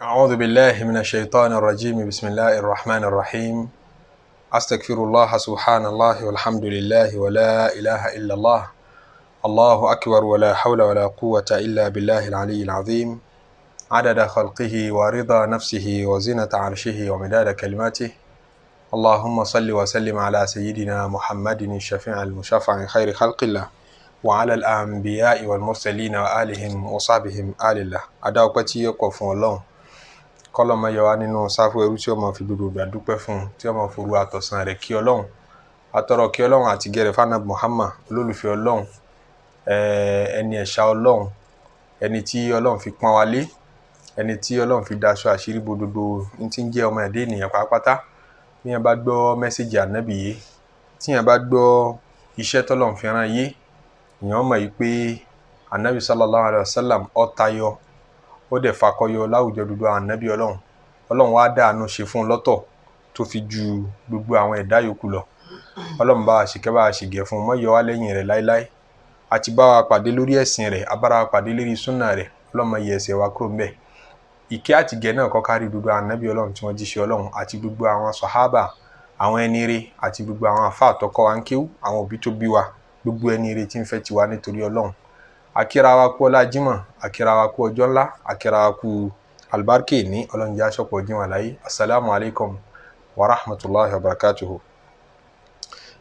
أعوذ بالله من الشيطان الرجيم. بسم الله الرحمن الرحيم. أستغفر الله، سبحان الله والحمد لله ولا إله إلا الله، الله أكبر، ولا حول ولا قوة إلا بالله العلي العظيم، عدد خلقه ورضا نفسه وزنة عرشه ومداد كلماته. اللهم صل وسلم على سيدنا محمد الشفيع المشفع خير خلق الله وعلى الأنبياء والمرسلين وآلهم وصحبهم آل الله. Adáwọ̀pẹ́ tí ó kọ̀ fún Ọlọ́run, kọ́lọ́mọ yọ wá nínú sáfù ẹrú tí ó máa fi gbogbo ìgbà dúpẹ́ fún un, tí ó máa forú àtọ̀sán rẹ̀ kí Ọlọ́run. Atọrọ kí Ọlọ́run àti gẹ̀rẹ̀ fanab Muhammad, olólùfẹ́ Ọlọ́run, ẹni ẹ̀ṣà Ọlọ́run, ẹni tí Ọlọ́run fi pọ́n wa lé, ẹni tí Ọlọ́run fi daṣọ àṣírí bo gbogbo ní tí ń jẹ́ ọmọ ẹ̀dá ènìyàn pátápátá. Bí yẹn bá gbọ́ message ànábì yìí, tí yẹn bá gbọ́ iṣẹ́ tọ́lọ́run fi rán yé, èèyàn mọ̀ yìí pé ànábì sallallahu alayhi wa sallam ó tayọ, ó dẹ̀ fakọyọ láwùjọ gbogbo àwọn ànábì Ọlọ́run. Ọlọ́run wá dáàánú ṣe fún un lọ́tọ̀ tó fi ju gbogbo àwọn ẹ̀dá yòókù lọ. Ọlọ́run bá wa ṣìkẹ́, bá wa ṣìgẹ̀ fún un, mọ́ yọ wá lẹ́yìn rẹ̀ láéláé. Àti bá wa pàdé lórí ẹ̀sìn rẹ̀, abára wa pàdé lórí súnà rẹ̀. Ọlọ́run má yẹ ẹsẹ̀ wa kúrò ńbẹ̀. Ìkẹ́ àtìgẹ̀ náà kó kárí gbogbo àwọn ànábì Ọlọ́run tí wọ́n jíṣẹ́ Ọlọ́run, àti gbogbo àwọn sàhábà, àwọn ẹni rere, àti gbogbo àwọn àfáà tó kọ́ wa ń kéwú, àwọn òbí tó bí wa, gbogbo ẹni rere tí ń fẹ́ tiwa nítorí Ọlọ́run. Akíra wa kú ọlá Jímọ̀, akíra wa kú ọjọ́ ńlá, akíra wa kú alibarike ní Ọlọ́run jẹ́ aṣọ́pọ̀ Jímọ̀ láyé. Asalaamu alaykum wa rahmatulahi wa barakatuhu.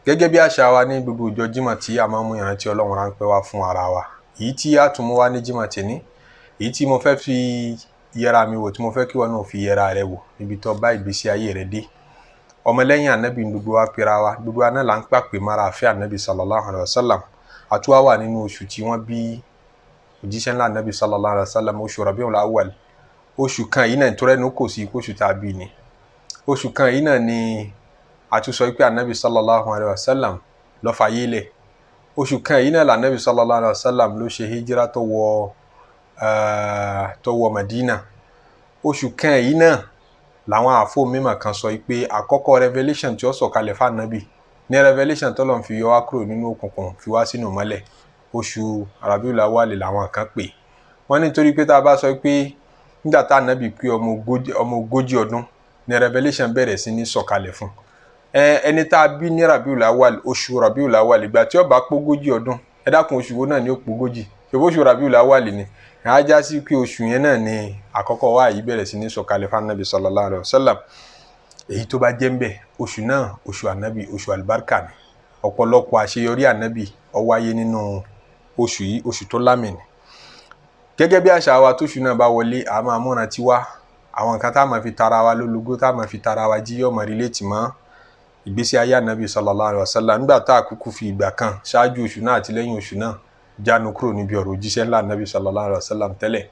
Gẹ́gẹ́ bí àṣà wa ní gbogbo ọjọ́ Jímọ̀ tí a máa ń mú ìrántí Ọlọ́run ráńpẹ́ wá fún ara wa, èyí tí a tún mú wá ní Jímọ̀ tèní, èyí tí mo fẹ́ fi yẹra mi wò, tí mo fẹ́ kí wọn náà fi yẹra rẹ wò níbi tó bá ìgbésí ayé rẹ dé. Ọmọlẹ́yìn ànábì gbogbo wa pera wa, gbogbo wa náà là ń pàpè mara àfẹ́ ànábì sallallahu alayhi wa sallam. Àtúwá wà nínú oṣù tí wọ́n bí òjíṣẹ́ ńlá ànábì sallallahu alayhi wa sallam, oṣù Rabiul Awwal. Oṣù kan yìí náà, nítorí ẹnu kò sí oṣù tá a bí ni, oṣù kan yìí náà ni a tún sọ pé ànábì sallallahu alayhi wa sallam ló fayé lẹ̀. Oṣù kan yìí náà lànábì sallallahu alayhi wa sallam ló ṣe hijira tó wọ Madina. Oṣù kan yìí náà làwọn àfọ mímọ̀ kan sọ pé àkọ́kọ́ revelation tí ó sọ̀kalẹ̀ fànábì ní revelation tó lọ́n fi yọ wá kúrò nínú òkùnkùn fi wá sínú mọ́lẹ̀, oṣù Rabiul Awwal làwọn kan pè wọ́n. Nítorí pé tá a bá sọ pé nígbà tá ànábì pé ọmọ 40 ọdún ní revelation bẹ̀rẹ̀ sí ní sọ̀kalẹ̀ fún ẹni tá a bí ní Rabiul Awwal, oṣù Rabiul Awwal, ìgbà tí ó bá pógójì ọdún, ẹ dákun, oṣù wo náà ni ó pógójì? Ṣòbó oṣù Rabiul Awwal ni. Á já sí pé oṣù yẹn náà ni àkọ́kọ́ wá yìí bẹ̀rẹ̀ sí ní sọ̀kalẹ̀ fún ànábì sallallahu alayhi wa sallam. Èyí tó bá jẹ́ ń bẹ̀, oṣù náà, oṣù ànábì, oṣù àlùbáríkà ni. Ọ̀pọ̀lọpọ̀ àṣeyọrí ànábì ó wáyé nínú oṣù yìí, oṣù tó lámì ni. Gẹ́gẹ́ bí àṣà wa, tóṣù náà bá wọlé, a máa múra tiwa, àwọn nǹkan tá a máa fi tara wa lólogó, tá a máa fi tara wa jí, yóò máa relate mọ́ ìgbésí ayé ànábì sallallahu alayhi wa sallam. Nígbà tá a kúkú fi ìgbà kan ṣáájú oṣù náà àti lẹ́yìn oṣù náà jánu kúrò níbi ọ̀rọ̀ òjíṣẹ́ ńlá ànábì sallallahu alayhi wa sallam tẹ́lẹ̀.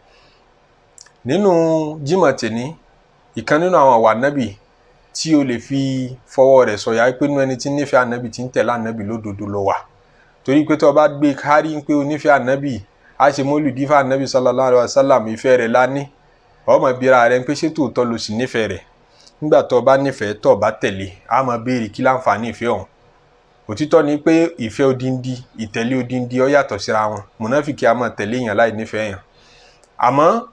Nínú Jímọ̀ tèní, ìkan nínú àwọn àwà ànábì tí o lè fi fọwọ́ rẹ̀ sọ̀yà pé nínú ẹni tí ń nífẹ̀ẹ́ ànábì, tí ń tẹ̀lé ànábì lódodo ló wà, torí pé tó o bá gbé kárí pé o nífẹ̀ẹ́ ànábì, a ṣe mólùdí fún ànábì sallallahu alayhi wa sallam, ìfẹ́ rẹ̀ lání, ọmọ bíra rẹ̀ pé ṣé tòótọ́ ló sì nífẹ̀ẹ́ rẹ̀? Nígbà tó o bá nífẹ̀ẹ́, tó o bá tẹ̀lé, a máa béèrè kí láǹfààní ìfẹ́ ọ̀hún. Òtítọ́ ni pé ìfẹ́ odindi, ìtẹ̀lé odindi ó yàtọ̀ síra wọn. Mùnáfíkì a máa tẹ̀lé èèyàn láì nífẹ̀ẹ́ yàn. Àmọ́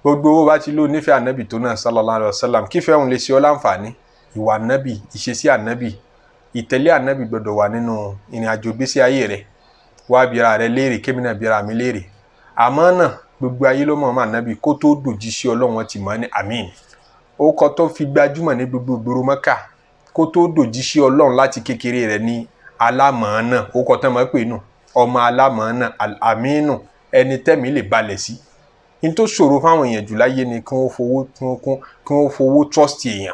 gbogbo owó bá ti lò nífẹ̀ẹ́ ànábì tó náà sallallahu alayhi wa sallam, kífẹ́ òun lè ṣe ọ́ láǹfààní, ìwà ànábì, ìṣesí ànábì, ìtẹ̀lé ànábì gbọdọ̀ wà nínú ìrìn àjò ìgbésí ayé rẹ̀. Wá bíra rẹ̀ léèrè, kémi náà bíra mi léèrè. Àmọ́ náà, gbogbo ayé ló mọ̀ ọ́n ànábì. Kó tó dòjíṣẹ́ Ọlọ́run, wọn ti mọ̀ ní àmín. Ó kọ́ tó fi gbajúmọ̀ ní gbogbo ìgboro Mẹ́kà kó tó dòjíṣẹ́ Ọlọ́run láti kékeré rẹ̀ ní alámọ̀ọ́nà. Ó kọ́ tán mọ́ pé nù ọmọ alámọ̀ọ́nà, àmínú, ẹni tẹ́mi lè balẹ̀ sí. Ní tó ṣòro fáwọn èèyàn jù láyé ni kí wọ́n fowó trust èèyàn,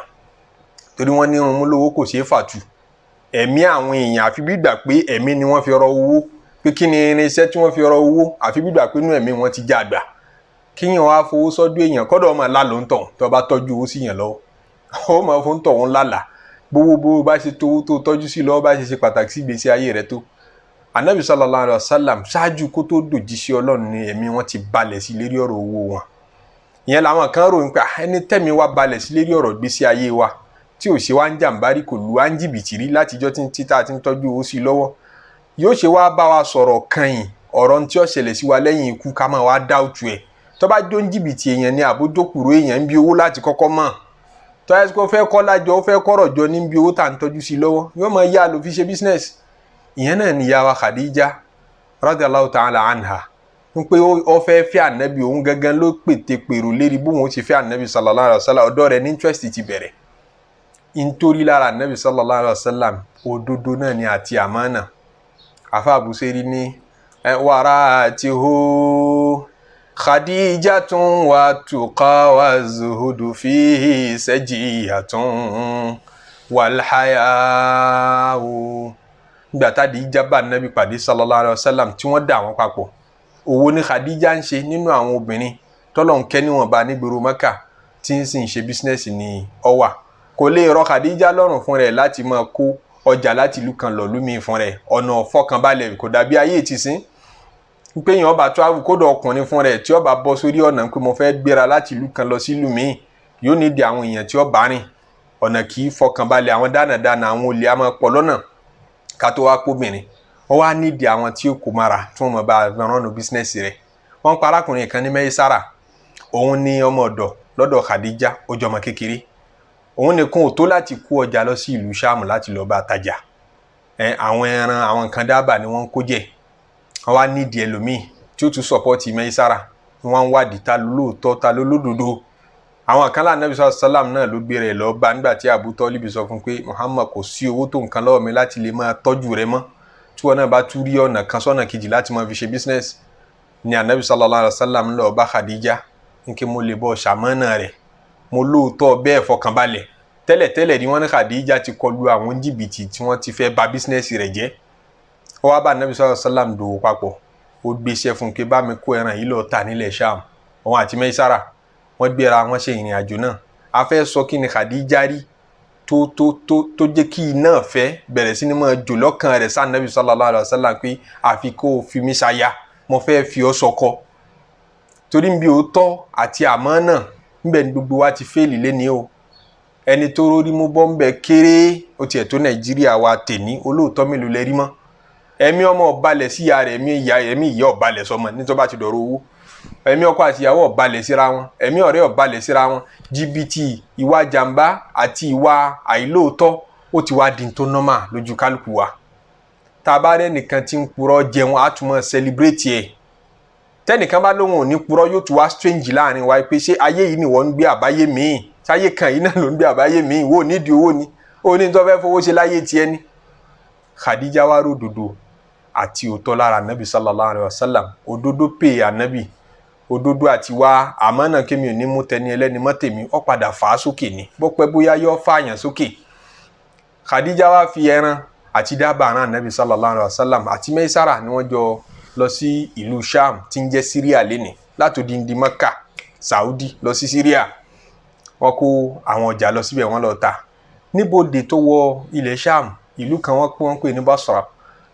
torí wọ́n ní irun mú lówó kò ṣeé fàtú. Ẹ̀mí àwọn èèyàn, àfi bí gbà pé ẹ̀mí ni wọ́n fi rọ owó, pé kí ni irinṣẹ́ tí wọ́n fi rọ owó, àfi bí gbà pé inú ẹ̀mí wọn ti já àgbà. Kíyàn wá fowó sọ́dọ̀ èèyàn, kọ́dọ̀ ọmọ lálọ́ ń tọ̀. Tó bá tọ́jú owó sí yàn lọ́wọ́, ó máa fún tọ̀hún lálàá. Gbowó bó bá ṣe tówó tó tọ́jú sí lọ́wọ́ bá ṣe ṣe pàtàkì sí ìgbésí ayé rẹ tó. Anabi sallallahu alayhi wa sallam, ṣáájú kó tó dòjíṣẹ́ Ọlọ́run ni ẹ̀mí wọn ti balẹ̀ sí lérí ọ̀rọ̀ owó wọn. Ìyẹn làwọn kan rò pé ẹni tẹ́mi wá balẹ̀ sí lérí ọ̀rọ̀ ìgbésí ayé wa, tí ò ṣe wá ń jàǹbá rí, kò lù wá ń jìbìtì rí látijọ́ tí títà ti ń tọ́jú owó sí lọ́wọ́, yóò ṣe wá bá wa sọ̀rọ̀ kàn ọ̀rọ̀ tí ó ṣẹlẹ̀ sí wa lẹ́yìn ikú, ká máa wá dáùtù ẹ̀. Tó bá jó ń jìbìtì èèyàn ni àbójókòrò èèyàn ń bí owó láti kọ́kọ́ mọ̀. Tó yẹ kó fẹ́ kọ́ lájọ, ó fẹ́ kọ́rọ̀ jọ ní bí owó tá à ń tọ́jú sí lọ́wọ́, yóò máa yá lò fi ṣe business. Ìyẹn náà ni ìyá wa Khadija radiyallahu ta'ala anha ń pé ó fẹ́ fẹ́ ànábì. Òun gangan ló pète pèrò lérí bóun ó ti fẹ́ ànábì sallallahu alaihi wasallam. Ọ̀dọ́ rẹ̀ ní interest ti bẹ̀rẹ̀ nítorí lára ànábì sallallahu alaihi wasallam òdodo náà ni àti àmánà. Afa Busiri ní wàrà àti hó Khadijatun wa tuqa wa zuhudu fihi sajiyatun wal haya'u. Nígbà tá Khadija bá ànábì pàdé sallallahu alaihi wasallam tí wọ́n dà wọ́n papọ̀, òwò ni Khadija ń ṣe nínú àwọn obìnrin tọ́lọ̀ ń kẹ́ níwọ̀nba nígboro Mẹ́kà tí ń sì ń ṣe business ní ọwà. Kò lè rọ Khadija lọ́rùn fún rẹ̀ láti máa kó ọjà láti ìlú kan lọ lúmi fún rẹ̀. Ọ̀nà fọkànbalẹ̀ kò dàbí ayé ìtìsín pé èèyàn ọba travel, kódà ọkùnrin fún rẹ̀ tí ó bá bọ́ sórí ọ̀nà pé mo fẹ́ gbéra láti ìlú kan lọ sí ìlú míì, yóò nídìí àwọn èèyàn tí ó bá rìn. Ọ̀nà kì í fọkànbalẹ̀, àwọn dánadáná, àwọn olè á máa pọ̀ lọ́nà, ká tó wá kóbìnrin. Wọ́n wá nídìí àwọn tí ó kò mara tí wọ́n mọ̀ bá ránnu business rẹ̀. Wọ́n pa arákùnrin kan ní Mẹ́sàrà, òun ní ọmọ ọ̀dọ̀ lọ́dọ̀ Khadija, ó jọ ọmọ kékeré. Òun nìkan ò tó láti kó ọjà lọ sí ìlú Ṣáàmù láti lọ́ọ́ bá tajà. Àwọn ẹran, àwọn nǹkan dábàá ni wọ́n ń kó jẹ. Wọ́n wá nídìí ẹlòmíì tí ó tún support Mẹ́sàrà. Wọ́n ń wádìí ta lóòótọ́, ta ló lódodo. Àwọn kan láti Nabi sallam náà ló gbé rẹ̀ lọ bá nígbà tí Abu Talib sọ fún pé Muhammad, kò sí owó tó nǹkan lọ́wọ́ mi láti lè máa tọ́jú rẹ mọ́, tí wọn náà bá tún rí ọ̀nà kan sọ́nà kejì láti máa fi ṣe business ni. Anabi sallallahu alayhi wa sallam lọ bá Khadija ní kí mo lè bọ́ ṣàmánà rẹ̀, mo lóòótọ́ bẹ́ẹ̀ fọkànbalẹ̀. Tẹ́lẹ̀tẹ́lẹ̀ ni wọ́n ní Khadija ti kọlu àwọn jìbìtì tí wọ́n ti fẹ́ bà business rẹ̀ jẹ́. Ó wá bá anabi sallallahu alayhi wa sallam dòwò papọ̀, ó gbéṣẹ́ fún un pé bá mi kó ẹran yìí lọ tà nílẹ̀ Sham. Òun àti Maisara wọ́n gbéra, wọ́n ṣe ìrìn àjò náà. A fẹ́ sọ kí ni Khadija rí tó tó tó tó jẹ́ kí iná fẹ́ bẹ̀rẹ̀ sí ni máa jò lọ́kàn rẹ̀ sí anabi sallallahu alayhi wa sallam pé àfi kó o fi mí ṣaya, mo fẹ́ fi ọ́ sọkọ. Torí bí òótọ́ àti àmánà ńbẹ ní gbogbo wa ti fail lẹ́ni o. Ẹni tó rórí mú bọ́ ńbẹ kéré. Ó tiẹ̀ tó Nàìjíríà wa tèní, olóòótọ́ mélòó lẹ rí mọ́? Ẹ̀mí ọmọ ọ̀balẹ̀ sí ìyá rẹ̀, ẹ̀mí ìyá, ẹ̀mí ìyá ọ̀balẹ̀ sọmọ nítorí bá ti dọ̀rọ̀ owó. Ẹ̀mí ọkọ àti ìyàwó ọ̀balẹ̀ síra wọn, ẹ̀mí ọ̀rẹ́ ọ̀balẹ̀ síra wọn. Jìbìtì, ìwà jàmbá àti ìwà àìlóòótọ́ ó ti wá di tó normal lójú kálukú wa. Tá a bá rẹ́ nìkan tí ń purọ́ jẹun, á tún mọ́ celebrate ẹ̀. Tẹ́nìkan bá lóun ò ní purọ́, yóò tún wá strange láàrin wa pé ṣé ayé yìí ni wọ́n ń gbé àbáyé míì? Sáyé kan yìí náà ló ń gbé àbáyé míì? Wò nídìí owó ni ó ní tó fẹ́ fowó ṣe láyé tiẹ̀ ni. Khadija wá ròdòdó àti òótọ́ lára anabi sallallahu alayhi wa sallam. Òdodo pè anabi, òdodo àti wá àmọ́ náà kémi ò ní mú tẹni ẹlẹ́ni mọ́ tèmi, ó padà fà á sókè ni. Bó pẹ́ bóyá yọ fààyàn sókè. Khadija wá fi ẹran àti dábàá rán anabi sallallahu alayhi wa sallam àti Maisara ni wọ́n jọ lọ sí ìlú Sham tí ń jẹ́ Syria lénìí, látòdìndín Mecca, Saudi lọ sí Syria. Wọ́n kó àwọn ọjà lọ síbẹ̀, wọ́n lọ ta níbodè tó wọ ilẹ̀ Sham, ìlú kan wọ́n pè ní Basra.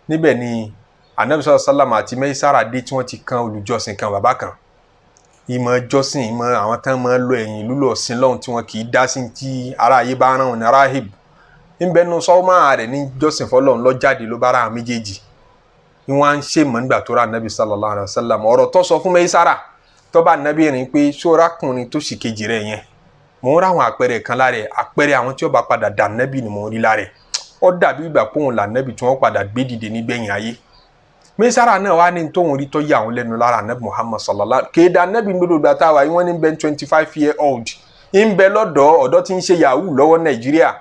Níbẹ̀ ni anabi sallallahu alayhi wa sallam àti Maisara dé tí wọ́n ti kan olùjọ́sìn kan, bàbá kan, ìmọ̀ jọ́sìn, ìmọ̀ àwọn tán máa lọ ẹ̀yìn ìlú lọ sin lọ́hùn tí wọn kì í dá sí tí ara ayé bá rán wọn ní rahib ńbẹ́nu sọ́ọ́mà rẹ̀ ní jọ́sìn fọlọ́run lọ́jáde ló bá ra àwọn méjèèjì ni wọ́n á ń ṣe mọ̀ nígbà tó ra anabi sallallahu alayhi wa sallam. Ọ̀rọ̀ tó sọ fún Maisara tó bá anabi rìn pé sórakùnrin tó sì kejì rẹ̀ yẹn, mò ń ráwọn àpẹẹrẹ kan lára ẹ̀, àpẹẹrẹ àwọn tí ó bá padà dà anabi ni mò ń rí lára ẹ̀. Ó dàbí ìgbà pòun là anabi tí wọ́n padà gbé dìde nígbẹ̀yìn ayé. Maisara náà wá ní tóun rí tó yà àwọn lẹ́nu lára anabi Muhammad sallallahu kéde anabi gbọdọ̀ gbà tá a wà yìí. Wọ́n ní bẹ́ẹ̀ 25 year old ń bẹ lọ́dọ̀ ọ̀dọ́ tí ń ṣe yahoo lọ́wọ́ Nàìjíríà,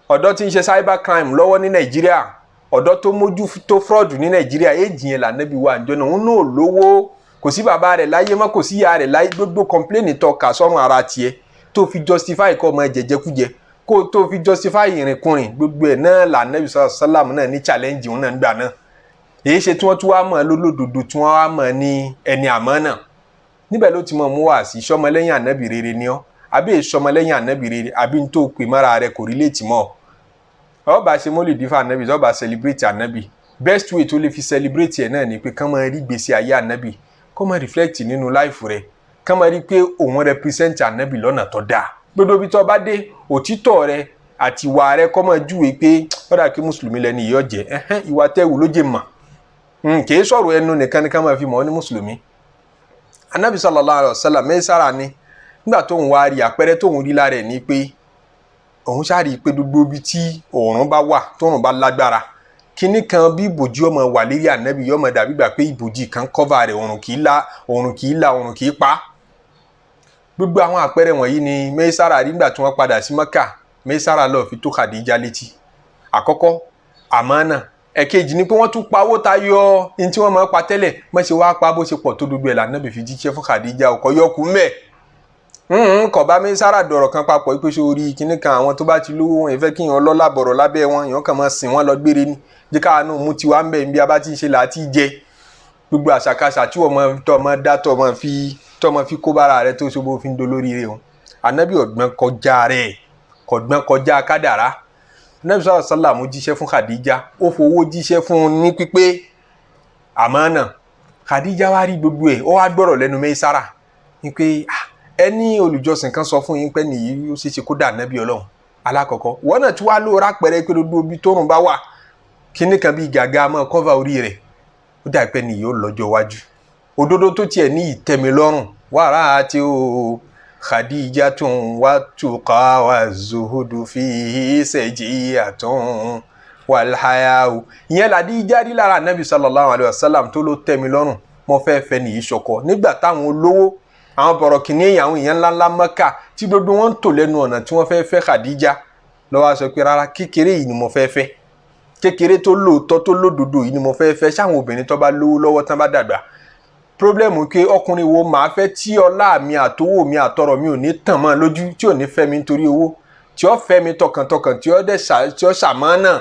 ọ̀dọ́ tí ń ṣe cyber crime lọ́wọ́ ní Nàìjíríà, ọ̀dọ́ tó mójú tó fraud ní Nàìjíríà. Éèjì yẹn lànàbí wà níjọ́ náà. Òun náà lówó, kò sí bàbá rẹ̀ láyé mọ́, kò sí ìyá rẹ̀ láyé. Gbogbo complain tó kà sọ́run ara tiẹ̀ tó fi justify kọ́ ọmọ jẹjẹkújẹ, kó tó fi justify ìrìnkúrìn, gbogbo ẹ̀ náà lànàbí sàlámù náà ní challenge òun náà nígbà náà. Èyí ṣe tí wọ́n tún wá mọ̀ lólódodo, tí wọ́n wá mọ̀ ní ẹni àmọ́ náà. Níbẹ̀ ló ti mọ̀ mú wá sí sọmọlẹ́yìn ànábì rere ni ọ́ àbí sọmọlẹ́yìn ànábì rere àbí n tó pè mọ́ra rẹ kò rí létí mọ́ ọ. Bá ṣe mólìdí fún ànábì, tó bá celebrate ànábì, best way tó lè fi celebrate ẹ̀ náà ni pé kán máa rí gbèsè ayé ànábì, kó máa reflect nínú life rẹ̀, kán máa rí pé òun represent ànábì lọ́nà tó dáa. Gbogbo ibi tó bá dé, òtítọ́ rẹ àti ìwà rẹ kó máa júwe pé ó dà kí mùsùlùmí lẹni yìí ọ̀jẹ̀ ẹ̀hẹ́n. Ìwà tẹ́wù ló jẹ́ mọ̀, kì í sọ̀rọ̀ ẹnu nìkan ni ká máa fi mọ̀ ọ́ ní mùsùlùmí. Anabi sallallahu alayhi wa sallam Maysara ni nígbà tóun wá rí àpẹẹrẹ tóun rí lára ẹ̀ ni pé òun ṣáà pé gbogbo ibi tí òòrùn bá wà, tóòrùn bá lágbára, kíní kan bí ìbòjì ọmọ wà lérí ànábì, yọmọ dàbí gbà pé ìbòjì kan kọ́va rẹ̀, òòrùn kì í la, òòrùn kì í la, òòrùn kì í pa. Gbogbo àwọn àpẹẹrẹ wọ̀nyí ni Maysara rí nígbà tí wọ́n padà sí Mẹ́kà. Maysara lọ fi tó Khadija létí. Àkọ́kọ́ àmánà, ẹ̀kejì ni pé wọ́n tún pawó tayọ ní tí wọ́n máa pa tẹ́lẹ̀, má ṣe wá pa bó ṣe pọ̀ tó gbogbo ẹ̀ lànà bí fi jíṣẹ́ fún Khadija, ọkọ̀ yọkù mẹ́ kò bá Maysara dọ̀rọ̀ kan papọ̀ pé ṣe orí kinní kan, àwọn tó bá ti lówó wọn ìfẹ́ kí èèyàn lọ́lá bọ̀rọ̀ lábẹ́ wọn, èèyàn kàn máa sìn wọ́n lọ gbére ni, jẹ́ káwa náà mú tiwa ń bẹ̀ bí a bá ti ń ṣe là á ti jẹ. Gbogbo àṣàkáṣà tí wọ́n máa tọ́ máa dá tọ́ máa fi kó bára rẹ tó ṣe bó fi ń dolórí rẹ o. Ànábì ọ̀gbọ́n kọjá rẹ̀, kọ̀gbọ́n kọjá kádàrá. Ànábì sallallahu alaihi wasallam jíṣẹ́ fún Khadija, ó fowó jíṣẹ́ fún un ní pípé àmánà. Khadija wá rí gbogbo ẹ̀, ó wá gbọ́rọ̀ lẹ́nu Maysara ní pé ẹni olùjọsìn kan sọ fún yín pé nìyí ó ṣeéṣe kó dà ànábì Ọlọ́run. Alákọ̀ọ́kọ́ wọ́n náà tí wàá lóora pẹ̀rẹ́ pé gbogbo ibi tóorùn bá wà kíní kan bíi gàgà máa kọ́va orí rẹ̀, ó dà pé nìyí ó lọ́jọ́ iwájú. Òdodo tó tiẹ̀ ní ìtẹ́milọ́rùn wàrà àti o Khadijatun wa tuqa wa zuhudu fihi sajiyatun wal hayau. Ìyẹn làdíjà rí lára ànábì sallallahu alayhi wa sallam tó ló tẹ́mi lọ́rùn, mo fẹ́ fẹ́ nìyí ṣọkọ. Nígbà táwọn olówó, àwọn bọ̀rọ̀kìnní èèyàn, àwọn èèyàn ńláńlá Mẹ́kà tí gbogbo wọn ń tò lẹ́nu ọ̀nà tí wọ́n fẹ́ fẹ́ Khadija, ló wá sọ pé rárá, kékeré yìí ni mo fẹ́ fẹ́, kékeré tó lóòótọ́ tó lódodo yìí ni mo fẹ́ fẹ́. Sáwọn obìnrin tó bá lówó lọ́wọ́ tán bá dàgbà, pírọ́blẹ́mù pé ọkùnrin wo màá fẹ́ tí ọlá mi àtowó mi àtọrọ̀ mi ò ní tàn mọ́ lójú, tí ò ní fẹ́ mi nítorí owó, tí ó fẹ́ mi tọkàntọkàn, tí ó dẹ̀ tí ó ṣàmánà,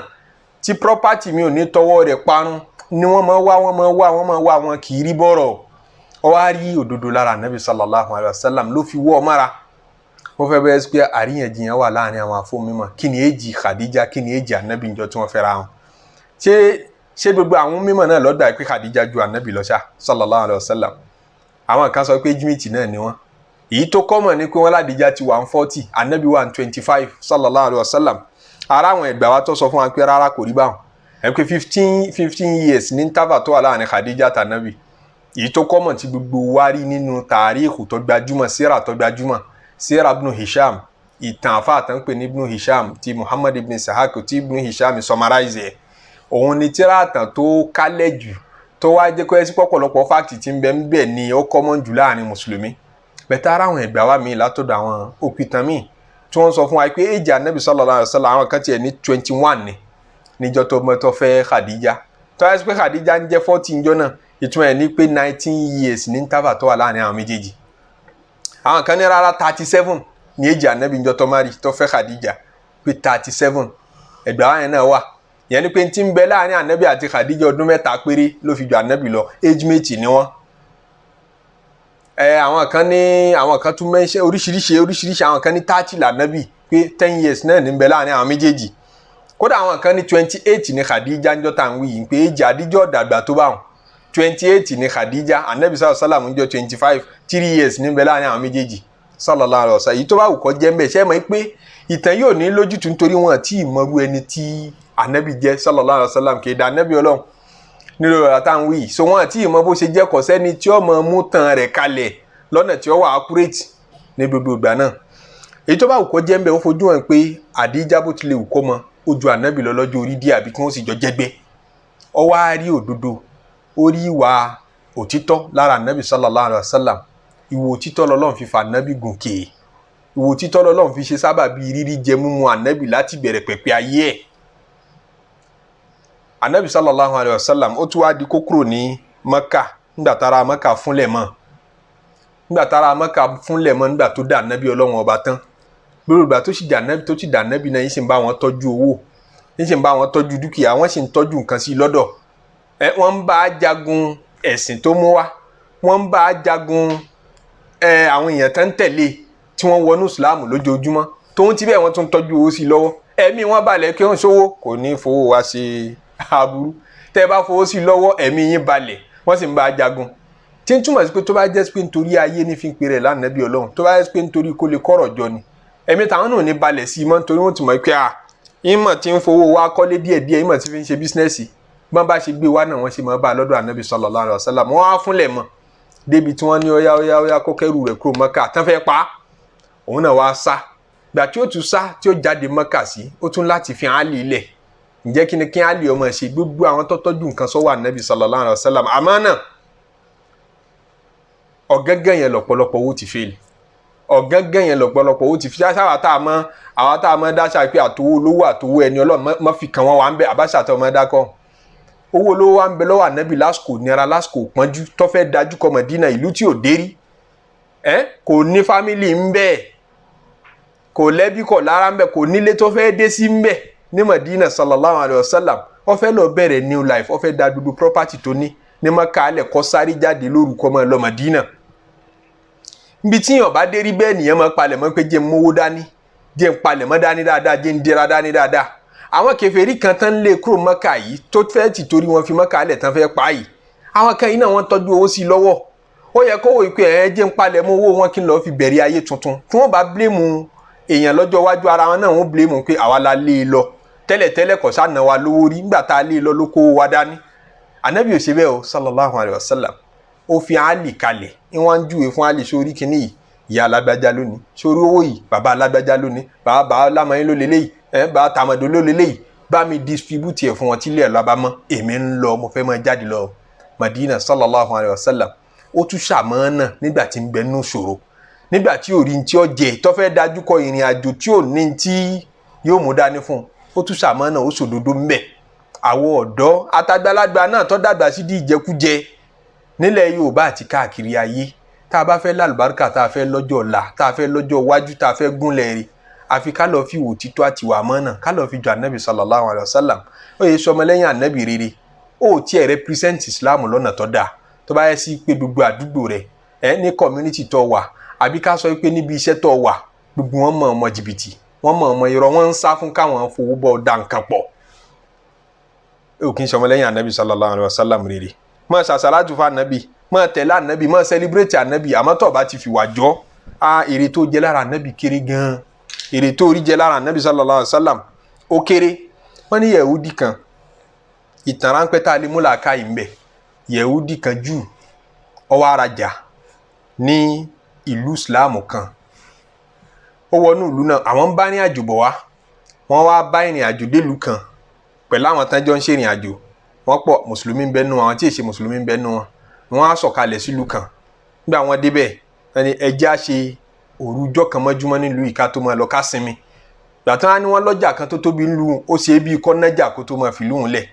tí property mi ò ní tọwọ́ rẹ̀ parun, ni wọ́n máa wá, wọ́n máa wá, wọ́n máa wá, wọn kì í rí bọ̀rọ̀. Ó wá rí òdodo lára Ànábì sallallahu alayhi wa sallam ló fi wọ́ ọ mára. Wọ́n fẹ́ bẹ́ẹ̀ pé àríyànjiyàn wà láàrin àwọn afọ́mímọ̀, kí ni èjì Khadija, kí ni èjì Ànábì njọ tí wọ́n fẹ́ra wọn. Ṣé gbogbo àwọn mímọ̀ náà lọ́dọ̀ pé Khadija ju Ànábì lọ ṣá sallallahu alayhi wa sallam? Àwọn kan sọ pé jimiti náà ni wọ́n. Èyí tó kọ́mọ̀ ni pé wọ́n ládìjà ti wà ń 40, Ànábì wà ń 25 sallallahu alayhi wa sallam. Ara àwọn ẹgbàá wa tó sọ fún wa pé rárá kò rí báwọn, ẹ pé 15 years ní interval tó wà láàrin Khadija tànábì. Èyí tó kọ́mọ̀ tí gbogbo wa rí nínú tàríìkù tó gbajúmọ̀, síra tó gbajúmọ̀, síra ibn Hisham, ìtàn àfa àtàn pè ní ibn Hisham ti Muhammad ibn Sahak tí ibn Hisham summarize ẹ̀, òun ni tíra àtàn tó kálẹ̀ jù, tó wá jẹ́ kó ẹ sí pọ̀pọ̀lọpọ̀ fact tí ń bẹ ń bẹ ni ó kọ́mọ̀ jù láàrin mùsùlùmí. Bẹ̀tẹ̀ ara àwọn ẹgbàá wa míì látọ̀dọ̀ àwọn òpìtàn míì tí wọ́n sọ fún wa pé èjì Ànábì sallallahu alaihi wasallam, àwọn kan tiẹ̀ ní 21 ni níjọ́ tó mọ́tọ́ fẹ́ Khadija. Tó yẹ pé Khadija ń jẹ́ 40 níjọ́ náà, ìtumọ̀ ẹ̀ ní pé 19 years ní interval tó wà láàrin àwọn méjèèjì. Àwọn kan ní rárá, 37 ní èjì Ànábì níjọ́ tó marry tó fẹ́ Khadija, pé 37. Ẹgbàá wa yẹn náà wà, ìyẹn ni pé tí ń bẹ láàrin Ànábì àti Khadija ọdún 3 péré ló fi ju Ànábì lọ, age mate ni wọ́n. Ẹ àwọn kan ní, àwọn kan tún mẹ́ṣẹ́ oríṣiríṣi oríṣiríṣi, àwọn kan ní 30 lànábì, pé 10 years náà ní ń bẹ láàrin àwọn méjèèjì. Kódà àwọn kan ní 28 ní Khadija ńjọ́ tá à ń wí yìí, pé èjì àdíjọ́ dàgbà tó bá wọn, 28 ní Khadija, Ànábì sallallahu alaihi wasallam ńjọ́ 25, 3 years ní ń bẹ láàrin àwọn méjèèjì sallallahu alaihi wasallam. Èyí tó bá wù kó jẹ́ ń bẹ̀, ṣé mọ̀ pé ìtàn yóò ní lójútùú nítorí wọn tí ì mọrú ẹni tí Ànábì jẹ́ sallallahu alaihi wasallam, kì í da Ànábì Ọlọ́run nílò ọ̀rọ̀ tá à ń wí yìí. So wọn àti ìmọ̀ bó ṣe jẹ́, kò sẹ́ni tí ó mọ̀ mú tàn rẹ̀ kalẹ̀ lọ́nà tí ó wà accurate ní gbogbo ìgbà náà. Èyí tó bá wù kó jẹ́ ń bẹ̀, ó fojú hàn pé Àdíjà bó tilẹ̀ wù kó mọ ó ju Ànábì lọ lọ́jọ́ orí díẹ̀, àbí kí wọ́n sì jọ jẹ́gbẹ́. Ó wá rí òdodo, ó rí ìwà òtítọ́ lára Ànábì sallallahu alaihi wasallam. Ìwà òtítọ́ lọ́lọ́run fi fa Ànábì gòkè, ìwà òtítọ́ lọ́lọ́run fi ṣe sábàbí rírí jẹ múmu Ànábì láti bẹ̀rẹ̀ pẹ̀pẹ̀ ayé ẹ̀. Ànábì sallallahu alayhi wa sallam ó tún wá di kó kúrò ní Mẹ́kà nígbà tára Mẹ́kà fúnlẹ̀ mọ́, nígbà tára Mẹ́kà fúnlẹ̀ mọ́, nígbà tó dà Ànábì Ọlọ́run ọba tán. Lórí ìgbà tó sì dà Ànábì, tó sì dà Ànábì náà, yìí sì ń bá wọn tọ́jú owó, yìí sì ń bá wọn tọ́jú dúkìá, wọ́n sì ń tọ́jú nǹkan sí i lọ́dọ̀ ẹ. Wọ́n ń bá a jagun ẹ̀sìn tó mú wá, wọ́n ń bá a jagun ẹ àwọn èèyàn tó ń tẹ̀lé tí wọ́n wọnú ìsìláàmù lójoojúmọ́. Tóun ti bẹ́ẹ̀, wọ́n tún tọ́jú owó sí i lọ́wọ́. Ẹ̀mí wọn balẹ̀ kí wọ́n ṣòwò, kò ní fowó wá ṣe aburú. Tẹ́ ẹ bá fowó sí i lọ́wọ́, ẹ̀mí yín balẹ̀. Wọ́n sì ń bá a jagun, tí ń túmọ̀ sí pé tó bá jẹ́ pé nítorí ayé ní fi ń pèrè lánàbí Ọlọ́run, tó bá jẹ́ pé nítorí kó lè kọ́rọ̀ jọ ni, ẹ̀mí táwọn náà ní balẹ̀ sí i mọ́, nítorí wọ́n ti mọ̀ pé à ìmọ̀ tí ń fowó wá kọ́lé díẹ̀díẹ̀, ìmọ̀ tí fi ń ṣe business, bọ́n bá ṣe gbé wá náà, wọ́n ṣe máa bá a lọ́dọ̀ Ànábì sallallahu alaihi wasallam. Wọ́n á fúnlẹ̀ mọ́. Débi tí wọ́n ní ọyá ọyá ọyá kọ́kẹ́rù rẹ̀ kúrò Mọ́kà tán fẹ́ pa òun náà wá sá. Gbà tí ó tún sá tí ó jáde Mọ́kà sí, ó tún láti fi Àlì lẹ̀. Ǹjẹ́ kí ni kí Àlì ọmọ ṣe? Gbogbo àwọn tó tọ́jú nǹkan sọ́wọ́ Ànábì sallallahu alaihi wasallam, àmọ́ náà ọ̀gángan yẹn lọ́pọ̀lọpọ̀ owó ti fèlè, ọ̀gángan yẹn lọ́pọ̀lọpọ̀ owó ti fi sáwà tá a mọ́ àwọn tá a mọ́ dáṣà pé àtowó olówó àtowó ẹni Ọlọ́run mọ́ fi kàn wọ́n wà ń bẹ àbáṣà tó mọ́ dákọ́. Owó olówó wa ń bẹ lọ́wọ́ Ànábì lásìkò nira, lásìkò pọ́njú tó fẹ́ dájú kọ Mọ̀dínà, ìlú tí ò dérí, ẹ kò ní fámìlì ń bẹ, kò lẹ́bí kò lára ń bẹ, kò nílé tó fẹ́ dé sí ń bẹ ní Mọ̀dínà sallallahu alayhi wa sallam. Ó fẹ́ lọ bẹ̀rẹ̀ new life, ó fẹ́ da dúdú property tó ní ní Mọ́kà alẹ̀ kọ́ sáré jáde lórúkọ mọ́ lọ Mọ̀dínà. Nbi tí yàn bá dérí bẹ́ẹ̀ nìyẹn máa palẹ̀ mọ́ pé jẹ́ ń mówó dání, jẹ́ ń palẹ̀ mọ́ dání dáadáa, jẹ́ ń dira dání dáadáa. Àwọn kèfèrí kan tán lé kúrò Mọ́kà yìí tó fẹ́ tì torí wọn fi Mọ́kà alẹ̀ tán fẹ́ pa yìí, àwọn kan yìí náà wọ́n tọ́jú owó sí i lọ́wọ́. Ó yẹ kó wò pé ẹ jẹ́ ń palẹ̀ mọ́ owó wọn kí n lọ́ọ́ fi bẹ̀rẹ̀ ayé tuntun. Tí wọ́n bá bílẹ̀mù èèyàn lọ́jọ́ iwájú ara wọn náà, wọ́n bílẹ̀mù pé àwa la lé e lọ tẹ́lẹ̀tẹ́lẹ̀, kò sá náà wa lówó rí, nígbà tá a lé e lọ ló kó wa dání. Ànábì ò ṣe bẹ́ẹ̀ o sallallahu alayhi wa sallam. Ó fi Àlì kalẹ̀, ní wọ́n ń júwe fún Àlì sórí kínní yìí, ìyá alágbájá lónìí, sórí owó yìí, bàbá alágbájá lónìí, bàbá lámọyín ló lélẹ́yìí, ẹ bàbá tàmọ̀dó ló lélẹ́yìí, bá mi distribute ẹ̀ fún wọn tílé ẹ̀ lọ́ba mọ́, èmi ń lọ, mo fẹ́ máa jáde lọ Madina sallallahu alayhi wa sallam. Ó tún ṣàmọ́nà nígbà tí ń bẹ nínú ṣòro, nígbà tí ò rí ní tí ó jẹ, tó fẹ́ dájú kọ ìrìn àjò tí ò ní tí yóò mú dání fún un, ó tún ṣàmọ́nà, ó ṣòdodo ń bẹ. Àwọn ọ̀dọ́ àtàgbàlagbà náà tó dàgbà sí di ìjẹkújẹ nílẹ̀ Yorùbá àti káàkiri ayé, tá a bá fẹ́ lálùbáríkà, tá a fẹ́ lọ́jọ́ ọ̀la, tá a fẹ́ lọ́jọ́ iwájú, tá a fẹ́ gúnlẹ̀ rí, àfi ká lọ́ọ́ fi wò títọ́ àti wà mọ́nà, ká lọ́ọ́ fi jọ Ànábì sallallahu alayhi wa sallam. Ó yẹ sọmọlẹ́yìn Ànábì rere, ó tiẹ̀ represent Islam lọ́nà tó dáa. Tó bá yẹ sí pé gbogbo àdúgbò rẹ ẹ ní community tó wà, àbí ká sọ pé níbi iṣẹ́ tó wà, gbogbo wọn mọ̀ ọmọ jìbìtì, wọ́n mọ̀ ọmọ irọ́, wọ́n ń sá fún káwọn fowó bọ́ da nǹkan pọ̀, ó kì í sọmọlẹ́yìn Ànábì sallallahu alayhi wa sallam rere. Máa ṣàṣàlátù fún Ànábì, máa tẹ̀lé Ànábì, máa celebrate Ànábì, àmọ́ tó bá ti fi wà jọ́ a, èrè tó jẹ lára Ànábì kéré gan-an. Èrè tó rí jẹ lára Ànábì sallallahu alayhi wa sallam ó kéré. Wọ́n ní Yẹ̀húdì kan, ìtàn ráńpẹ́ tá a lè mú làákàyè ń bẹ̀. Yẹ̀húdì kan jù ó wá rajà ní ìlú Islam kan. Ó wọnú ìlú náà, àwọn ń bá ìrìn àjò bọ̀ wá. Wọ́n wá bá ìrìn àjò délùú kan pẹ̀lú àwọn tán jọ ń ṣe ìrìn àjò. Wọ́n pọ̀, mùsùlùmí ń bẹ nínú wọn, àwọn tí ì ṣe mùsùlùmí ń bẹ nínú wọn. Wọ́n á sọ̀kalẹ̀ sílùú kan. Nígbà wọ́n débẹ̀, wọ́n ní ẹjẹ́ á ṣe òrùjọ́ kan mọ́júmọ́ nílùú yìí ká tó máa lọ, ká sinmi. Gbà tán á ní wọ́n lọ́jà kan tó tóbi ńlú, ó ṣe é bí kọ́nájà kó tó máa fìlú òun lẹ̀.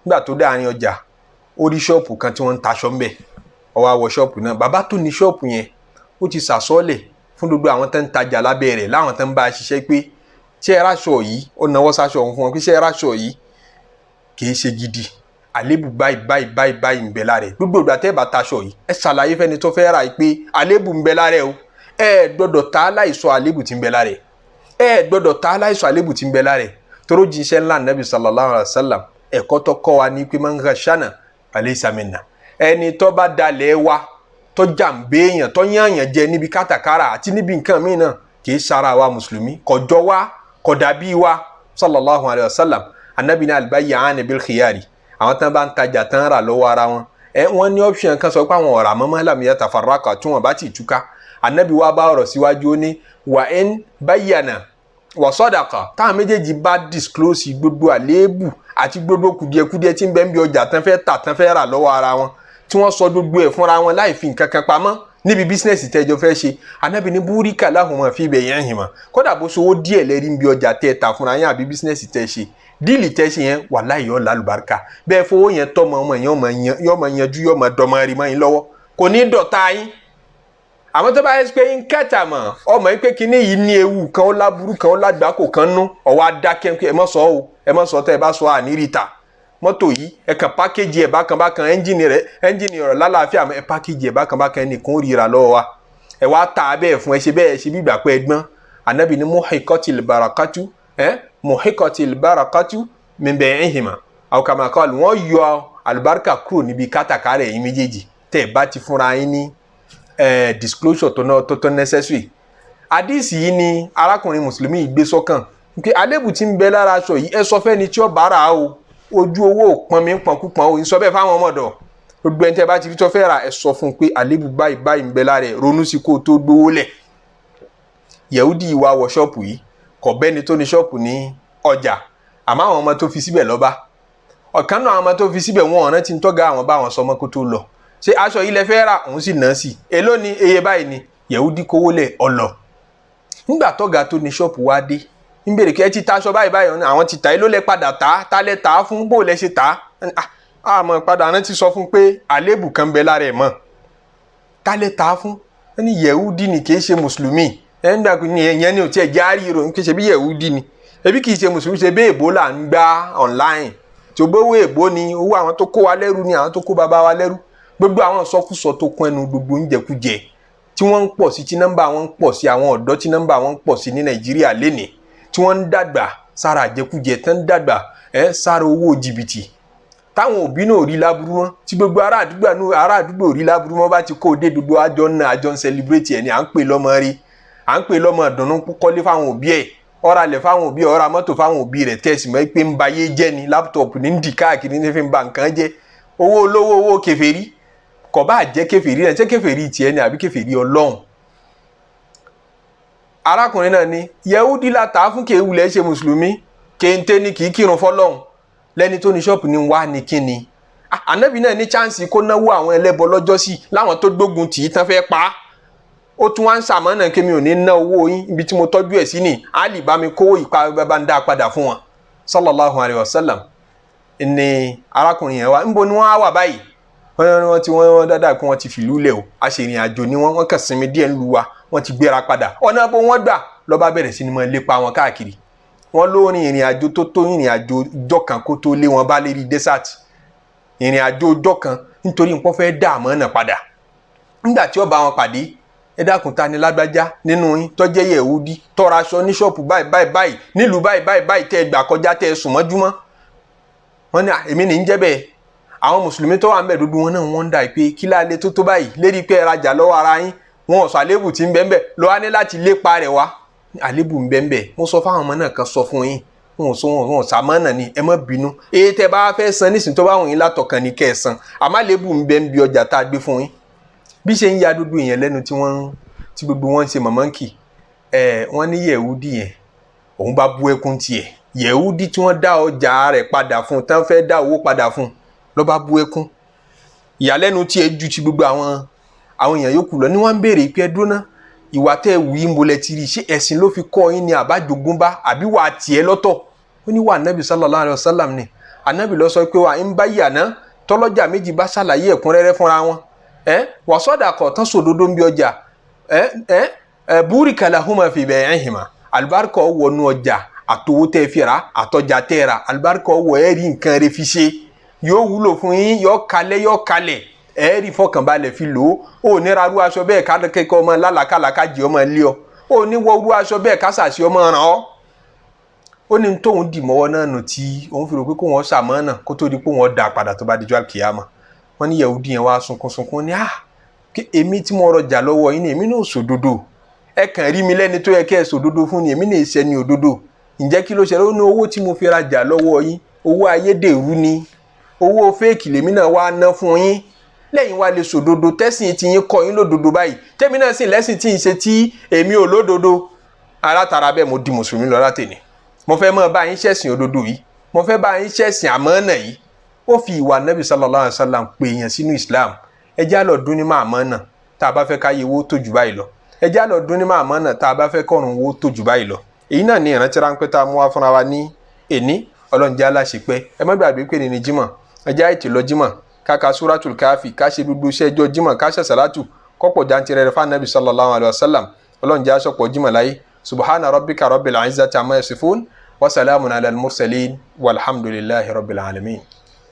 Nígbà tó dáàrin ọjà, ó rí ṣọ́ọ̀pù kan tí wọ́n ń taṣọ ńbẹ̀. Ó wá wọ ṣọ́ọ̀pù náà. Bàbá tó ní ṣọ́ọ̀pù yẹn, ó ti sàsọ́ọ̀lẹ̀ fún gbogbo àwọn tó ń tajà lábẹ́ rẹ̀, láwọn tó ń bá a ṣiṣẹ́ pé ṣé ẹ ráṣọ yìí? Ó nawọ́ sáṣọ òun fún wọn pé ṣé ẹ ráṣọ yìí? Kì í ṣe gidi, àlébù báyìí báyìí báyìí báyìí ń bẹ lára ẹ̀. Gbogbo ìgbà tẹ́ ẹ bá taṣọ yìí, ẹ ṣàlàyé fẹ́ni tó fẹ́ rà yìí pé àlébù ń bẹ lára ẹ̀ o. Ẹ gbọ́dọ̀ ta láìsọ àlébù tí ń bẹ lára ẹ̀. Ẹ gbọ́dọ̀ ta láìsọ àlébù tí ń bẹ lára ẹ̀. Toró jíṣẹ́ ńlá Nàbì sallallahu alayhi wa sallam, ẹ̀kọ́ tó kọ́ wa ní pé man ghashana falaysa minna. Ẹni tó bá dalẹ̀ wa, tó jàǹbé èèyàn, tó yànyàn jẹ níbi kátàkárà àti níbi nǹkan míì náà, kì í sara wa mùsùlùmí, kò jọ wa, kò dàbí wa sallallahu alayhi wa sallam. Anabi ní albayya'ani bil khiyari. Àwọn tán bá ń tajà tán rà lọ́wọ́ ara wọn, ẹ wọ́n ní option kan sọ pé àwọn ọ̀rà mọ́mọ́ lam yatafarraqa, tí wọ́n bá ti túká. Anabi wa bá ọ̀rọ̀ síwájú, ó ní wa in bayyana wa sadaqa, táwọn méjèèjì bá disclose gbogbo àléébù àti gbogbo kùdìẹ̀kudiẹ tí ń bẹ ń bí ọjà tán fẹ́ tà, tán fẹ́ rà lọ́wọ́ ara wọn, tí wọ́n sọ gbogbo ẹ̀ fúnra wọn láì fi nǹkan kan pamọ́ níbi business tẹ́jọ fẹ́ ṣe, anabi ní burika lahuma fi bay'ihima. Kódà bó ṣe owó díẹ̀ lẹ́rí ń bí ọjà tẹ́ ta fúnra yín àbí business tẹ́ ṣe, deal tẹ́ ṣe yẹn, wàláhì yóò lálùbáríkà. Bẹ́ẹ̀ fowó yẹn tọ́mọ ọmọ yẹn, yóò máa yanjú, yóò máa dọ́mọ rí mọ́ yín lọ́wọ́, kò ní dọ̀tá yín. Àmọ́ tó bá yẹ pé ń kẹta mọ̀ ọmọ yìí pé kinní yìí ní ewu kan, ó láburú kan, ó lágbàákò kan nú, ọwọ́ adákẹ́ ẹ má sọ o, ẹ má sọ. Tẹ́ ẹ bá sọ, àníríta mọ́tò yìí, ẹ kàn package ẹ̀ bákan bákan, ẹ́ńjìnì rẹ̀, ẹ́ńjìnì rẹ̀ lálàáfíà, ẹ package ẹ̀ bákan bákan, ẹnìkan ó ríra lọ́wọ́ wa, ẹ wá ta bẹ́ẹ̀ fún ẹ, ṣe bẹ́ẹ̀, ṣe bí ìgbà pé ẹ gbọ́n. Anabi ní muhiqatil barakatu, ẹ muhiqatil barakatu min bay'ihima aw kama qala, wọ́n yọ àlùbáríkà kúrò níbi kátàkárà ẹ̀yin méjèèjì tẹ́ ẹ bá ti fúnra yín ní disclosure tó náà tó tó necessary. Àdìsí yìí ni arákùnrin mùsùlùmí yìí gbé sọ́kàn pé àlébù tí ń bẹ lára aṣọ yìí, ẹ sọ fẹ́ni tí ó bá rà á o. Ojú owó pọn mi ń pọnkú pọn o, ń sọ bẹ́ẹ̀ fáwọn ọmọdọ̀. Gbogbo ẹni tẹ́ bá ti rí tó fẹ́ rà, ẹ sọ fún un pé àlébù báyìí báyìí ń bẹ lára ẹ̀, ronú sí kó o tó gbówó lẹ̀. Yẹ̀húdì wá wọ ṣọ́ọ̀pù yìí, kò bẹ́ni tó ní ṣọ́ọ̀pù ní ọjà, àmọ́ àwọn ọmọ tó fi síbẹ̀ lọ́ba ọ̀kan náà, àwọn ọmọ tó fi síbẹ̀ wọn ọ̀ràn ti ń tọ́ga àwọn bá wọn sọmọ kó tó lọ. Ṣé aṣọ yìí lẹ fẹ́ rà? Òun sì ná sí èló ni? Iye báyìí ni. Yẹ̀húdì kówó lẹ̀ ọ̀lọ̀. Nígbà tọ́ga tó ní ṣọ́ọ̀pù wá dé, ń bèrè kí ẹ ti ta aṣọ báyìí báyìí. Àwọn ti tà. Èló lẹ padà tà? Tá lẹ tà á fún? Bó lẹ ṣe tà á? Àmọ́ padà rántí sọ fún pé àlébù kan bẹ lára ẹ̀ mọ́. Tá lẹ tà á fún? Wọ́n ní Yẹ̀húdì ni, kì í ṣe mùsùlùmí. Ẹ̀ ń dàgbé ní ẹ̀yẹn ni ò tiẹ̀ járí ìròyìn kì í ṣe bí Yẹ̀húdì ni, ebi kì í ṣe mùsùlùmí, ṣe bí èbó là ń gbá online tí o bówó èbó ni, owó àwọn tó kó wa lẹ́rú ni, àwọn tó kó bàbá wa lẹ́rú. Gbogbo àwọn sọkúsọ tó kún ẹnu, gbogbo oúnjẹkújẹ tí wọ́n ń pọ̀ sí, tí nọ́mbà wọn ń pọ̀ sí, àwọn ọ̀dọ́ tí nọ́mbà wọn ń pọ̀ sí ní Nàìjíríà lénìí, tí wọ́n ń dàgbà sára àjẹkújẹ, tán ń dàgbà ẹ̀ sára owó jìbìtì, táwọn òbí náà rí láburú mọ́, tí gbogbo ará àdúgbò rí láburú mọ́, bá ti kó o dé, gbogbo àjọ náà àjọ ń celebrate ẹ̀ ní à ń pè lọ́mọ rí, à ń pè lọ́mọ ìdùnnú, kọ́lé fáwọn òbí ẹ̀, ọ̀rọ̀ alẹ̀ fáwọn òbí ẹ̀, ọ̀rọ̀ mọ́tò fáwọn òbí rẹ̀, tẹ̀sí mọ́ pé ń ba ayé jẹ́ ni. Laptop ní ń dì káàkiri, ní fi ń ba nǹkan jẹ́, owó olówó, owó kèfèrí. Kò bá jẹ́ kèfèrí rẹ̀, ṣé kèfèrí tiẹ̀ ni àbí kèfèrí Ọlọ́run? Arákùnrin náà ní Yẹhudi la tà á fún, kéwulẹ̀ ṣe mùsùlùmí, kéńté ni, kì í kírun fọlọ́run. Lẹ́ni tó ní ṣọ́ọ̀pù ní wá ní kíni, ànábì náà ní chance kó náwó àwọn ẹlẹ́bọ lọ́jọ́ sí láwọn tó gbógun tì í tán fẹ́ pa á, ó tún wá ń sàmọ́nà kí mi ò ní ná owó yín, ibi tí mo tọ́jú ẹ̀ sí ni Ali bá mi kówó ìpa bá ń dá a padà fún wọn, sallallahu alayhi wa sallam. Ní arákùnrin yẹn wá, níbo ni wọ́n á wà báyìí? Wọ́n ti wọ́n dáadáa kí wọ́n ti fìlú lẹ̀ o, aṣèrìn àjò ni wọ́n, wọ́n kàn sinmi díẹ̀ ń lu wa, wọ́n ti gbéra padà. Ọ̀nà bó wọ́n gbà lọ́ba bẹ̀rẹ̀ sí ni máa lépa wọn káàkiri. Wọ́n ló rin ìrìn àjò tó tó ìrìn àjò ọjọ́ kan kó tó lé wọn bá lérí desert, ìrìn àjò ọjọ́ kan, nítorí nǹkan fẹ́ dá àmọ́ náà padà. Nígbà tí ó bá wọn pàdé, ẹ dákun, ta ni lágbájá nínú yín tó jẹ́ Yẹ̀húdí tó ra aṣọ ní ṣọ́ọ̀pù báyìí báyìí báyìí, nílùú báyìí báyìí báyìí, tẹ́ ẹ gbà kọjá, tẹ́ ẹ sùn mọ́júmọ́? Wọ́n ní èmi ní ń jẹ́ bẹ́ẹ̀. Àwọn mùsùlùmí tó wà ń bẹ̀ dúdú wọn náà, wọ́n ń dà pé kí láàlẹ́ tó tó báyìí lérí pé ẹ rajà lọ́wọ́ ara yín, wọn ò sọ àlébù tí ń bẹ ń bẹ̀ lọ́wọ́ ní láti lépa rẹ̀ wá. Àlébù ń bẹ ń bẹ̀, mo sọ fáwọn ọmọ náà kan sọ fún yín, wọn ò sọ, wọn ò sàmọ́nà ni, ẹ má bínú. Èyí tẹ́ bá fẹ́ san nísìnyí tó bá wùn yín látọkàn ní kẹ́ ẹ san, àmọ́ àlébù ń bẹ ń bi ọjà tá a gbé fún yín. Bí ṣe ń ya dúdú yẹn lẹ́nu tí wọ́n tí gbogbo wọn ń ṣe mọ̀mọ́ǹkì ẹ̀, wọ́n ní Yẹ̀húdì yẹn òun bá bú ẹkún tiẹ̀. Yẹ̀húdì tí wọ́n dá ọjà rẹ̀ padà fún, tán fẹ́ dá owó padà fún, ló bá bú ẹkún. Ìyàlẹ́nu tiẹ̀ ju ti gbogbo àwọn èèyàn yòókù lọ. Ní wọ́n ń béèrè pé ẹ dúró ná, ìwà tẹ́ ẹ wù yín bolẹ̀ ti rí? Ṣé ẹ̀sìn ló fi kọ́ yín ni àbájogúnbá, àbí wà tiẹ̀ lọ́tọ̀? Ó ní wà Ànábì sallallahu alaihi wasallam ni. Ànábì ló sọ pé wà ń bá yàná tọ́lọ́jà méjì bá ṣàlàyé ẹ̀kúnrẹ́rẹ́ fúnra wọn, ẹ wà sọ́dà kọ̀ tán sòdodo ń bí ọjà, ẹ ẹ ẹ burika lahuma fi bay'ihima, àlùbáríkà wọnú ọjà àtowó tẹ́ fi rà àtọjà tẹ́ rà, àlùbáríkà wọ, ẹ rí nǹkan rẹ̀ fi ṣe, yóò wúlò fún yín, yóò kalẹ̀, yóò kalẹ̀, ẹ rí fọkànbalẹ̀ fi lò ó. Ò ní ra rú aṣọ bẹ́ẹ̀ ká kẹ́kọ̀ọ́ ọmọ lálàkàlà ká jẹ́ ọmọ lé ọ, ò ní wọ rú aṣọ bẹ́ẹ̀ ká sàṣì ọmọ ràn ọ́. Ó ní tóun dì mọ́wọ́ náà nù tí òun fi rò pé kó wọ́n ṣàmọ́nà kó tó di pé wọ́n dà padà tó bá dijọ́ àkìyàmọ́. Wọ́n ní Yẹ̀húdí yẹn wá sunkún sunkún ní ah, èmi tí mo rọjà lọ́wọ́ yín ni, èmi náà sòdodo, ẹ kàn rí mi lẹ́ni tó yẹ kẹ́ ẹ sòdodo fún ni, èmi náà ṣẹni òdodo. Ǹjẹ́ kí ló ṣẹlẹ̀? Ó ní owó tí mo fi rajà lọ́wọ́ yín, owó ayédèrú ni, owó fake lèmi náà wá ná fún yín. Lẹ́yìn wá lè sòdodo tẹ́sìn tí yín kọ́ yín lódodo báyìí, tẹ́mi náà sì lẹ́sìn tí ń ṣe tí èmi ò lódodo. Alátara bẹ́ẹ̀, mo di mùsùlùmí lọ látẹ̀ni, mo fẹ́ mọ́ bá yín ṣẹ̀sìn òdodo yìí, mo fẹ́ bá yín ṣẹ̀sìn àmánà yìí. Ó fi ìwà Nabi sallallahu alayhi wa sallam pè yàn sínú Islam. Ẹ já lọ dún ní máa mọ́ náà tá a bá fẹ́ káyé owó tó jù báyìí lọ. Ẹ já lọ dún ní máa mọ́ náà tá a bá fẹ́ kọ́run owó tó jù báyìí lọ. Èyí náà ni ìrántí ráńpẹ́ tá a mú wá fúnra wa ní èní. Ọlọ́run jẹ́ aláṣepẹ́. Ẹ má gbàgbé pé ní Jímọ̀, ẹ jẹ́ àìtì lọ Jímọ̀, ká ka Suratul Káfì, ká ṣe gbogbo iṣẹ́ ẹjọ́ Jímọ̀, ká ṣe sàlátù kọ́pọ̀ jantirẹrẹ fún Anabi sallallahu alayhi wa sallam. Ọlọ́run jẹ́ aṣọ́pọ̀ Jímọ̀ láyé. Subhana rabbika rabbil izzati amma yasifun wa salamun ala al-mursalin walhamdulillahi rabbil alamin.